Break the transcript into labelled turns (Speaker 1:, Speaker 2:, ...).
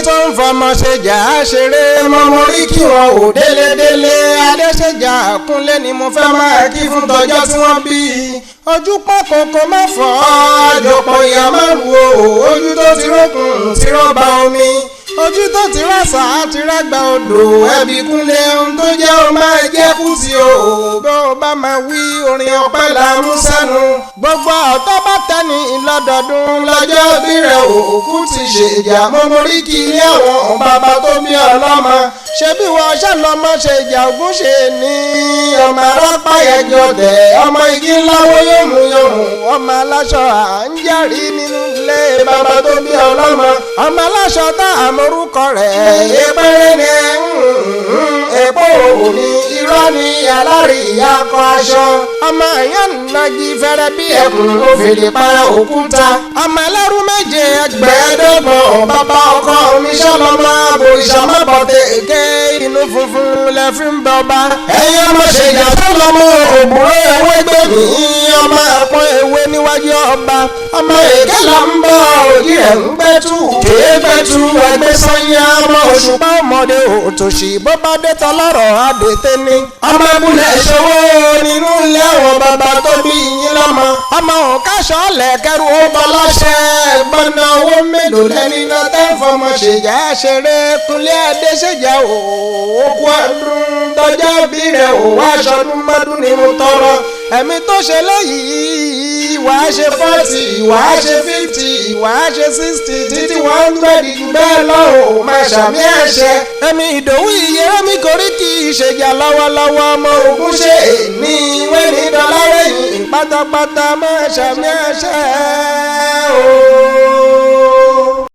Speaker 1: tó ń fọmọ ṣèjà ṣeré mọ́mọ́ rí kí wọn ò délédélé adéṣèjà kúnlé ni mo fẹ́ máa kí fún tọjọ́ tí wọ́n bí ojú pọ́n kòkó má fọ́ àjọpọ̀ ìyá márùn o ojú tó ti rókun ti rọ́bà omi ojú tó ti rásà á ti rágbà odò ẹbí kúnlé ohun tó jẹ́ ó máa jẹ́ kú sí o bó o bá máa wí orin ọpẹ́ là ń sẹ́nu gbogbo ọ̀tọ́ bá tẹ́ni lọ́dọọdún lọ́jọ́ bí rẹ̀ òkú ti ṣèjà mọ́mọ́rí kí ilé àwọn bàbá tó bí ọlọ́mọ ṣebí wọ́n ṣàlọ́mọ ṣe ìjà ògún ṣe ní ọmọ arápá ẹjọ́ tẹ̀ ọmọ igi ńláwó yòmù yòmù ọmọ aláṣọ à ń jẹ́rìí nínú ilé bàbá tó bí ọlọ́mọ ọmọ aláṣọ tá àmórúkọ rẹ̀ èpèrè ni èpò òní irọ́ ni alárí ìyá kọ aṣọ ọmọ èèyàn nàgì fẹ́rẹ́ bí ẹkùn òfìdí pa òkúta ọmọ ẹlẹ́rú méje ẹgbẹ̀ẹ́dọ́gbọ̀n bàbá ọkọ mi ṣọlọmọ àbòrìṣà má bọ̀tẹ̀ èké inú funfun lẹ fi ń bọba. Ẹ̀yin ọmọ ṣèjà sọlọmọ òbúrò ewé gbẹ̀mí ọmọ àpọ̀ ewé níwájú ọba ọmọ èké là ń bọ̀ òjì rẹ̀ ń gbẹ́tù kéé gbẹ́tù ẹgbẹ́ sanya ọmọ òṣùpá ọmọdé òtòṣì bó bá dé tọlọ́rọ̀ adètè ni. Ọmọ abúlé ṣòwò nínú ilé àwọn bàbá tó bí yín lọ́mọ. Ọmọ òǹkàṣọ́ lẹ̀kẹ́rù ó bọ́ lọ́ṣẹ́ gbọ́nà owó mélòó lẹ́ni náà tẹ́ ń fọmọ ṣèjà ṣeré kúnlé adé ṣèjà òkú ọdún tọjọ́ bí rẹ̀ ò wá aṣọdún mọ́dún ni mo tọrọ ẹ̀mí tó ṣe léyìí wàá ṣe 40 wàá ṣe 50 wàá ṣe 60 títí 100 jù bẹ́ẹ̀ lọ ò máa ṣàmì ẹ̀ṣẹ̀ ẹ̀mí ìdòwú ìyẹ́rẹ́ mi kò rí kí ìṣèjà lọ́wọ́lọ́wọ́ ọmọ ogun ṣe ní wẹ́ni dọ́lárẹ̀yìn pátápátá máa ṣàmì ẹ̀ṣẹ̀ o.